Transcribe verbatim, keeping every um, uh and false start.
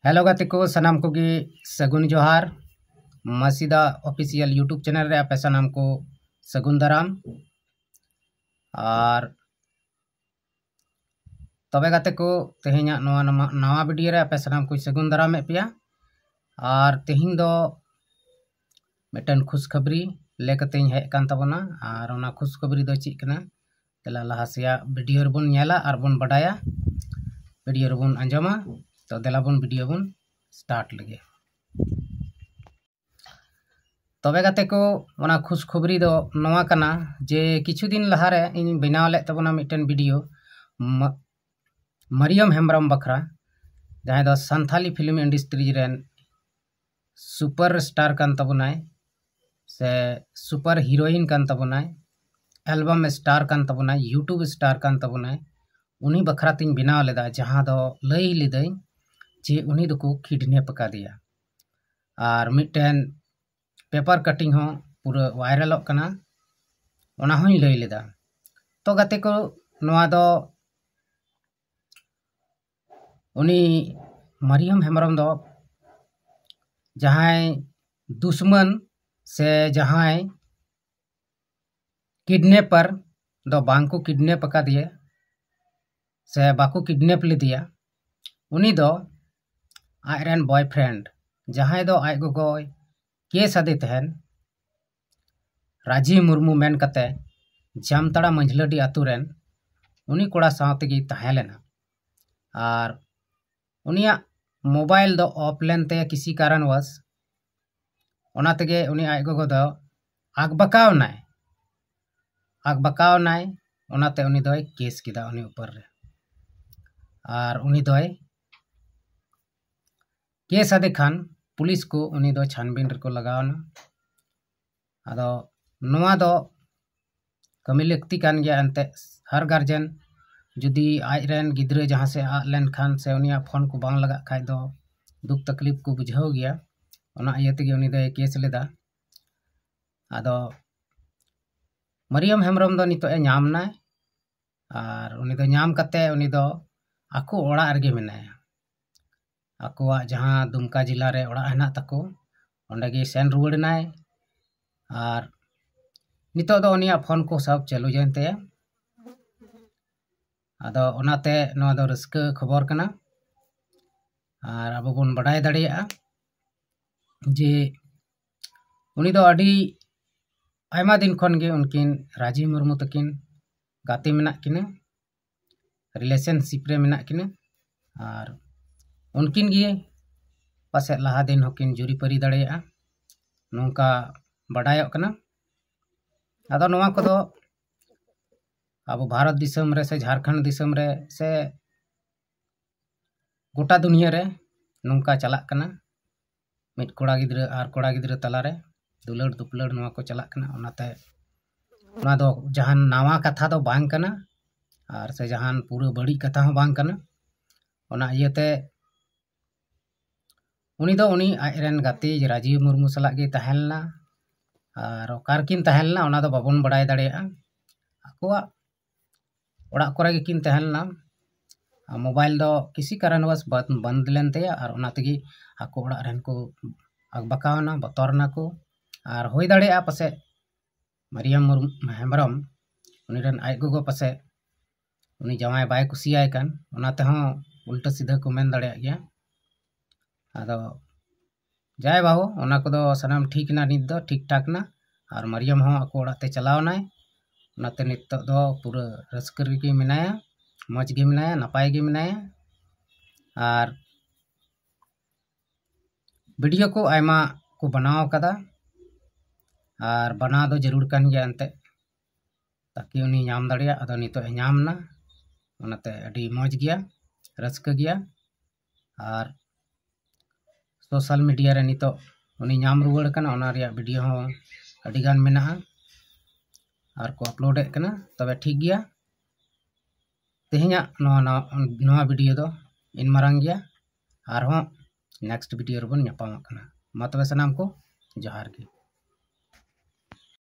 Hello ᱜᱟᱛᱮ ᱠᱚ, ᱥᱟᱱᱟᱢ ᱠᱚᱜᱮ ᱥᱟᱹᱜᱩᱱ ᱡᱚᱦᱟᱨ᱾ ᱢᱟᱥᱤᱫᱟ ᱚᱯᱷᱤᱥᱤᱭᱟᱞ YouTube ᱪᱮᱱᱮᱞ ᱨᱮ ᱟᱯᱮ ᱥᱟᱱᱟᱢ ᱠᱚ ᱥᱟᱹᱜᱩᱱ ᱫᱟᱨᱟᱢ᱾ ᱟᱨ ᱛᱚᱵᱮ ᱜᱟᱛᱮ ᱠᱚ, ᱛᱮᱦᱮᱧᱟᱜ ᱱᱚᱣᱟ ᱱᱟᱢᱟ-, ᱱᱟᱣᱟ ᱵᱷᱤᱰᱤᱭᱳ ᱨᱮ ᱟᱯᱮ ᱥᱟᱱᱟᱢ ᱠᱚᱧ ᱥᱟᱹᱜᱩᱱ ᱫᱟᱨᱟᱢᱮᱫ ᱯᱮᱭᱟ᱾ ᱟᱨ ᱛᱮᱦᱮᱧ ᱫᱚ ᱢᱤᱫᱴᱮᱱ ᱠᱷᱩᱥᱠᱷᱟᱵᱽᱨᱤ ᱞᱟᱹᱭ ᱠᱟᱛᱮᱧ ᱦᱮᱡ ᱟᱠᱟᱱ ᱛᱟᱵᱚᱱᱟ᱾ ᱟᱨ ᱚᱱᱟ ᱠᱷᱩᱥᱠᱷᱟᱵᱽᱨᱤ ᱫᱚ ᱪᱮᱫ ᱠᱟᱱᱟ? ᱫᱮᱞᱟ ᱞᱟᱦᱟ ᱥᱮᱭᱟᱜ ᱵᱷᱤᱰᱤᱭᱳ ᱨᱮᱵᱚᱱ ᱧᱮᱞᱟ ᱟᱨ ᱵᱚᱱ ᱵᱟᱰᱟᱭᱟ, ᱵᱷᱤᱰᱤᱭᱳ ᱨᱮᱵᱚᱱ ᱟᱸᱡᱚᱢᱟ᱾ ᱛᱚ ᱫᱮᱞᱟ ᱵᱚᱱ ᱵᱷᱤᱰᱤᱭᱳ ᱵᱚᱱ ᱥᱴᱟᱨᱴ ᱞᱮᱜᱮ᱾ ᱛᱚᱵᱮ ᱜᱟᱛᱮ ᱠᱚ, ᱚᱱᱟ ᱠᱷᱩᱥᱠᱷᱚᱵᱽᱨᱤ ᱫᱚ ᱱᱚᱣᱟ ᱠᱟᱱᱟ ᱡᱮ ᱠᱤᱪᱷᱩ ᱫᱤᱱ ᱞᱟᱦᱟᱨᱮ ᱤᱧ ᱵᱮᱱᱟᱣ ᱞᱮᱫ ᱛᱟᱵᱚᱱᱟ ᱢᱤᱫᱴᱮᱱ ᱵᱷᱤᱰᱤᱭᱳ ᱢᱟ-, ᱢᱟᱨᱤᱭᱚᱢ ᱦᱮᱢᱵᱨᱚᱢ ᱵᱟᱠᱷᱨᱟ, ᱡᱟᱦᱟᱸᱭ ᱫᱚ ᱥᱟᱱᱛᱷᱟᱞᱤ ᱯᱷᱤᱞᱢ ᱤᱱᱰᱟᱥᱴᱨᱤ ᱨᱮᱱ ᱥᱩᱯᱟᱨ ᱥᱴᱟᱨ ᱠᱟᱱ ᱛᱟᱵᱚᱱᱟᱭ, ᱥᱮ ᱥᱩᱯᱟᱨ ᱦᱤᱨᱳᱭᱤᱱ ᱠᱟᱱ ᱛᱟᱵᱚᱱᱟᱭ, ᱮᱞᱵᱟᱢ ᱥᱴᱟᱨ ᱠᱟᱱ ᱛᱟᱵᱚᱱᱟᱭ, YouTube ᱥᱴᱟᱨ ᱠᱟᱱ ᱛᱟᱵᱚᱱᱟᱭ᱾ ᱩᱱᱤ ᱵᱟᱠᱷᱨᱟ ᱛᱤᱧ ᱵᱮᱱᱟᱣ ᱞᱮᱫᱟ, ᱡᱟᱦᱟᱸ ᱫᱚ ᱞᱟᱹᱭ ᱞᱤᱫᱟᱹᱧ ᱡᱮ ᱩᱱᱤ ᱫᱚᱠᱚ ᱠᱤᱰᱱᱮᱯ ᱟᱠᱟᱫᱮᱭᱟ᱾ ᱟᱨ ᱢᱤᱫᱴᱮᱱ ᱯᱮᱯᱟᱨ ᱠᱟᱴᱤᱝ ᱦᱚᱸ ᱯᱩᱨᱟᱹ ᱵᱷᱟᱭᱨᱟᱞᱚᱜ ᱠᱟᱱᱟ, ᱚᱱᱟ ᱦᱚᱸᱧ ᱞᱟᱹᱭ ᱞᱮᱫᱟ᱾ ᱛᱚ ᱜᱟᱛᱮ ᱠᱚ, ᱱᱚᱣᱟ ᱫᱚ ᱩᱱᱤ ᱢᱟᱨᱤᱭᱚᱢ ᱦᱮᱢᱵᱨᱚᱢ ᱫᱚ ᱡᱟᱦᱟᱸᱭ ᱫᱩᱥᱢᱟᱹᱱ ᱥᱮ ᱡᱟᱦᱟᱸᱭ ᱠᱤᱰᱱᱮᱯᱟᱨ ᱫᱚ ᱵᱟᱝ ᱠᱚ ᱠᱤᱰᱱᱮᱯ ᱟᱠᱟᱫᱮᱭᱟ ᱥᱮ ᱵᱟᱠᱚ ᱠᱤᱰᱱᱮᱯ ᱞᱮᱫᱮᱭᱟ᱾ ᱩᱱᱤ ᱫᱚ ᱟᱡ ᱨᱮᱱ ᱵᱚᱭᱯᱷᱨᱮᱱᱰ, ᱡᱟᱦᱟᱸᱭ ᱫᱚ ᱟᱡ ᱜᱚᱜᱚᱭ ᱠᱮᱥ ᱟᱫᱮ ᱛᱟᱦᱮᱱ, ᱨᱟᱡᱤ ᱢᱩᱨᱢᱩ ᱢᱮᱱ ᱠᱟᱛᱮ, ᱡᱟᱢᱛᱟᱲᱟ ᱢᱟᱹᱡᱷᱞᱟᱹᱰᱤ ᱟᱛᱳ ᱨᱮᱱ, ᱩᱱᱤ ᱠᱚᱲᱟ ᱥᱟᱶ ᱛᱮᱜᱮᱭ ᱛᱟᱦᱮᱸ ᱞᱮᱱᱟ᱾ ᱟᱨ ᱩᱱᱤᱭᱟᱜ ᱢᱳᱵᱟᱭᱤᱞ ᱫᱚ ᱚᱯᱷ ᱞᱮᱱ ᱛᱟᱭᱟ ᱠᱤᱥᱤ ᱠᱟᱨᱚᱱᱵᱚᱥ᱾ ᱚᱱᱟ ᱛᱮᱜᱮ ᱩᱱᱤ ᱟᱡ ᱜᱚᱜᱚ ᱫᱚ ᱟᱠᱵᱟᱠᱟᱣ ᱮᱱᱟᱭ, ᱟᱠᱵᱟᱠᱟᱣ ᱮᱱᱟᱭ᱾ ᱚᱱᱟᱛᱮ ᱩᱱᱤ ᱫᱚᱭ ᱠᱮᱥ ᱠᱮᱫᱟ ᱩᱱᱤ ᱩᱯᱚᱨ ᱨᱮ᱾ ᱟᱨ ᱩᱱᱤ ᱫᱚᱭ ᱠᱮᱥ ᱟᱫᱮ ᱠᱷᱟᱱ ᱯᱩᱞᱤᱥ ᱠᱚ ᱩᱱᱤ ᱫᱚ ᱪᱷᱟᱱᱵᱤᱱ ᱨᱮᱠᱚ ᱞᱟᱜᱟᱣ ᱮᱱᱟ᱾ ᱟᱫᱚ ᱱᱚᱣᱟ ᱫᱚ ᱠᱟᱹᱢᱤ ᱞᱟᱹᱠᱛᱤ ᱠᱟᱱ ᱜᱮᱭᱟ ᱮᱱᱛᱮᱫ᱾ ᱦᱟᱨ ᱜᱟᱨᱡᱮᱱ ᱡᱩᱫᱤ ᱟᱡ ᱨᱮᱱ ᱜᱤᱫᱽᱨᱟᱹ ᱡᱟᱦᱟᱸ ᱥᱮᱫ ᱟᱫ ᱞᱮᱱᱠᱷᱟᱱ ᱥᱮ ᱩᱱᱤᱭᱟᱜ ᱯᱷᱳᱱ ᱠᱚ ᱵᱟᱝ ᱞᱟᱜᱟᱜ ᱠᱷᱟᱡ ᱫᱚ ᱫᱩᱠ ᱛᱟᱠᱞᱤᱯ ᱠᱚ ᱵᱩᱡᱷᱟᱹᱣ ᱜᱮᱭᱟ᱾ ᱚᱱᱟ ᱤᱭᱟᱹ ᱛᱮᱜᱮ ᱩᱱᱤ ᱫᱚᱭ ᱠᱮᱥ ᱞᱮᱫᱟ᱾ ᱟᱫᱚ ᱢᱟᱨᱤᱭᱚᱢ ᱦᱮᱢᱵᱨᱚᱢ ᱫᱚ ᱱᱤᱛᱚᱜ ᱮ ᱧᱟᱢ ᱱᱟᱭ, ᱟᱨ ᱩᱱᱤ ᱫᱚ ᱧᱟᱢ ᱠᱟᱛᱮ ᱩᱱᱤ ᱫᱚ ᱟᱠᱚ ᱚᱲᱟᱜ ᱨᱮᱜᱮ ᱢᱮᱱᱟᱭᱟ᱾ ᱟᱠᱚᱣᱟᱜ ᱡᱟᱦᱟᱸ ᱫᱩᱢᱠᱟ ᱡᱮᱞᱟ ᱨᱮ ᱚᱲᱟᱜ ᱦᱮᱱᱟᱜ ᱛᱟᱠᱚ, ᱚᱸᱰᱮ ᱜᱮ ᱥᱮᱱ ᱨᱩᱣᱟᱹᱲ ᱮᱱᱟᱭ᱾ ᱟᱨ ᱱᱤᱛᱚᱜ ᱫᱚ ᱩᱱᱤᱭᱟᱜ ᱯᱷᱳᱱ ᱠᱚ ᱥᱟᱵ ᱪᱟᱹᱞᱩᱭᱮᱱ ᱛᱟᱭᱟ᱾ ᱟᱫᱚ ᱚᱱᱟᱛᱮ ᱱᱚᱣᱟ ᱫᱚ ᱨᱟᱹᱥᱠᱟᱹ ᱠᱷᱚᱵᱚᱨ ᱠᱟᱱᱟ᱾ ᱟᱨ ᱟᱵᱚ ᱵᱚᱱ ᱵᱟᱰᱟᱭ ᱫᱟᱲᱮᱭᱟᱜᱼᱟ ᱡᱮ ᱩᱱᱤ ᱫᱚ ᱟᱹᱰᱤ ᱟᱭᱢᱟ ᱫᱤᱱ ᱠᱷᱚᱱ ᱜᱮ ᱩᱱᱠᱤᱱ ᱨᱟᱡᱤ ᱢᱩᱨᱢᱩ ᱛᱟᱹᱠᱤᱱ ᱜᱟᱛᱮ ᱢᱮᱱᱟᱜ ᱠᱤᱱᱟ, ᱨᱤᱞᱮᱥᱚᱱᱥᱤᱯ ᱨᱮ ᱢᱮᱱᱟᱜ ᱠᱤᱱᱟ᱾ ᱟᱨ ᱩᱱᱠᱤᱱ ᱜᱮ ᱯᱟᱥᱮᱡ ᱞᱟᱦᱟ ᱫᱤᱱ ᱦᱚᱸᱠᱤᱱ ᱡᱩᱨᱤᱯᱟᱹᱨᱤ ᱫᱟᱲᱮᱭᱟᱜᱼᱟ, ᱱᱚᱝᱠᱟ ᱵᱟᱰᱟᱭᱚᱜ ᱠᱟᱱᱟ᱾ ᱟᱫᱚ ᱱᱚᱣᱟ ᱠᱚᱫᱚ ᱟᱵᱚ ᱵᱷᱟᱨᱚᱛ ᱫᱤᱥᱚᱢ ᱨᱮ ᱥᱮ ᱡᱷᱟᱲᱠᱷᱚᱸᱰ ᱫᱤᱥᱚᱢ ᱨᱮ ᱥᱮ ᱜᱚᱴᱟ ᱫᱩᱱᱤᱭᱟᱹ ᱨᱮ ᱱᱚᱝᱠᱟ ᱪᱟᱞᱟᱜ ᱠᱟᱱᱟ᱾ ᱢᱤᱫ ᱠᱚᱲᱟ ᱜᱤᱫᱽᱨᱟᱹ ᱟᱨ ᱠᱚᱲᱟ ᱜᱤᱫᱽᱨᱟᱹ ᱛᱟᱞᱟᱨᱮ ᱫᱩᱞᱟᱹᱲ ᱫᱩᱯᱞᱟᱹᱲ ᱱᱚᱣᱟ ᱠᱚ ᱪᱟᱞᱟᱜ ᱠᱟᱱᱟ᱾ ᱚᱱᱟᱛᱮ ᱱᱚᱣᱟ ᱫᱚ ᱡᱟᱦᱟᱱ ᱱᱟᱣᱟ ᱠᱟᱛᱷᱟ ᱫᱚ ᱵᱟᱝ ᱠᱟᱱᱟ, ᱟᱨ ᱥᱮ ᱡᱟᱦᱟᱱ ᱯᱩᱨᱟᱹ ᱵᱟᱹᱲᱤᱡ ᱠᱟᱛᱷᱟ ᱦᱚᱸ ᱵᱟᱝ ᱠᱟᱱᱟ᱾ ᱚᱱᱟ ᱤᱭᱟᱹᱛᱮ ᱩᱱᱤ ᱫᱚ ᱩᱱᱤ ᱟᱡᱨᱮᱱ ᱜᱟᱛᱮ ᱨᱟᱡᱤᱵᱽ ᱢᱩᱨᱢᱩ ᱥᱟᱞᱟᱜ ᱜᱮ ᱛᱟᱦᱮᱸ ᱞᱮᱱᱟ᱾ ᱟᱨ ᱚᱠᱟ ᱨᱮᱠᱤᱱ ᱛᱟᱦᱮᱸ ᱞᱮᱱᱟ, ᱚᱱᱟ ᱫᱚ ᱵᱟᱵᱚᱱ ᱵᱟᱲᱟᱭ ᱫᱟᱲᱮᱭᱟᱜᱼᱟ᱾ ᱟᱠᱚᱣᱟᱜ ᱚᱲᱟᱜ ᱠᱚᱨᱮ ᱜᱮᱠᱤᱱ ᱛᱟᱦᱮᱸ ᱞᱮᱱᱟ᱾ ᱟᱨ ᱢᱳᱵᱟᱭᱤᱞ ᱫᱚ ᱠᱤᱥᱤ ᱠᱟᱨᱚᱱᱵᱚᱥ ᱵᱟᱫ-, ᱵᱚᱱᱫ ᱞᱮᱱ ᱛᱟᱭᱟ, ᱟᱨ ᱚᱱᱟ ᱛᱮᱜᱮ ᱟᱠᱚ ᱚᱲᱟᱜ ᱨᱮᱱ ᱠᱚ ᱟᱠᱵᱟᱠᱟᱣ ᱮᱱᱟ, ᱵᱚᱛᱚᱨ ᱮᱱᱟ ᱠᱚ᱾ ᱟᱨ ᱦᱩᱭ ᱫᱟᱲᱮᱭᱟᱜᱼᱟ ᱯᱟᱥᱮᱡ ᱢᱟᱨᱤᱭᱟᱢ ᱢᱩᱨᱢᱩ, ᱦᱮᱢᱵᱨᱚᱢ, ᱩᱱᱤ ᱨᱮᱱ ᱟᱡ ᱜᱚᱜᱚ ᱯᱟᱥᱮᱡ ᱩᱱᱤ ᱡᱟᱶᱟᱭ ᱵᱟᱭ ᱠᱩᱥᱤᱭᱟᱭ ᱠᱟᱱ, ᱚᱱᱟ ᱛᱮᱦᱚᱸ ᱩᱞᱴᱟᱹ ᱥᱤᱫᱷᱟᱹ ᱠᱚ ᱢᱮᱱ ᱫᱟᱲᱮᱭᱟᱜ ᱜᱮᱭᱟ᱾ ᱟᱫᱚ ᱡᱟᱭ ᱵᱟᱹᱦᱩ, ᱚᱱᱟ ᱠᱚᱫᱚ ᱥᱟᱱᱟᱢ ᱴᱷᱤᱠ ᱮᱱᱟ, ᱱᱤᱛ ᱫᱚ ᱴᱷᱤᱠ ᱴᱷᱟᱠ ᱮᱱᱟ᱾ ᱟᱨ ᱢᱟᱨᱤᱭᱟᱢ ᱦᱚᱸ ᱟᱠᱚ ᱚᱲᱟᱜ ᱛᱮ ᱪᱟᱞᱟᱣ ᱮᱱᱟᱭ᱾ ᱚᱱᱟᱛᱮ ᱱᱤᱛᱚᱜ ᱫᱚ ᱯᱩᱨᱟᱹ ᱨᱟᱹᱥᱠᱟᱹ ᱨᱮᱜᱮ ᱢᱮᱱᱟᱭᱟ, ᱢᱚᱡᱽ ᱜᱮ ᱢᱮᱱᱟᱭᱟ, ᱱᱟᱯᱟᱭ ᱜᱮ ᱢᱮᱱᱟᱭᱟ᱾ ᱟᱨ ᱵᱷᱤᱰᱤᱭᱳ ᱠᱚ ᱟᱭᱢᱟ ᱠᱚ ᱵᱮᱱᱟᱣ ᱟᱠᱟᱫᱟ, ᱟᱨ ᱵᱮᱱᱟᱣ ᱫᱚ ᱡᱟᱹᱨᱩᱲ ᱠᱟᱱ ᱜᱮᱭᱟ ᱮᱱᱛᱮᱫ, ᱛᱟᱠᱤ ᱩᱱᱤ ᱧᱟᱢ ᱫᱟᱲᱮᱭᱟᱜ᱾ ᱟᱫᱚ ᱱᱤᱛᱚᱜ ᱮ ᱧᱟᱢ ᱮᱱᱟ, ᱚᱱᱟᱛᱮ ᱟᱹᱰᱤ ᱢᱚᱡᱽ ᱜᱮᱭᱟ, ᱨᱟᱹᱥᱠᱟᱹ ᱜᱮᱭᱟ᱾ ᱟᱨ ᱥᱳᱥᱟᱞ ᱢᱤᱰᱤᱭᱟ ᱨᱮ ᱱᱤᱛᱚᱜ ᱩᱱᱤ ᱧᱟᱢ ᱨᱩᱣᱟᱹᱲ ᱠᱟᱱᱟ, ᱚᱱᱟ ᱨᱮᱭᱟᱜ ᱵᱷᱤᱰᱤᱭᱳ ᱦᱚᱸ ᱟᱹᱰᱤ ᱜᱟᱱ ᱢᱮᱱᱟᱜᱼᱟ ᱟᱨ ᱠᱚ ᱟᱯᱞᱳᱰᱮᱫ ᱠᱟᱱᱟ᱾ ᱛᱚᱵᱮ ᱴᱷᱤᱠ ᱜᱮᱭᱟ, ᱛᱮᱦᱮᱧᱟᱜ ᱱᱚᱣᱟ, ᱱᱚᱣᱟ, ᱱᱚᱣᱟ ᱵᱷᱤᱰᱤᱭᱳ ᱫᱚ ᱤᱱ ᱢᱟᱨᱟᱝ ᱜᱮᱭᱟ᱾ ᱟᱨᱦᱚᱸ ᱱᱮᱠᱥᱴ ᱵᱷᱤᱰᱤᱭᱳ ᱨᱮᱵᱚᱱ ᱧᱟᱯᱟᱢᱚᱜ ᱠᱟᱱᱟ᱾ ᱢᱟ ᱛᱚᱵᱮ ᱥᱟᱱᱟᱢ ᱠᱚ ᱡᱚᱦᱟᱨ ᱜᱮ᱾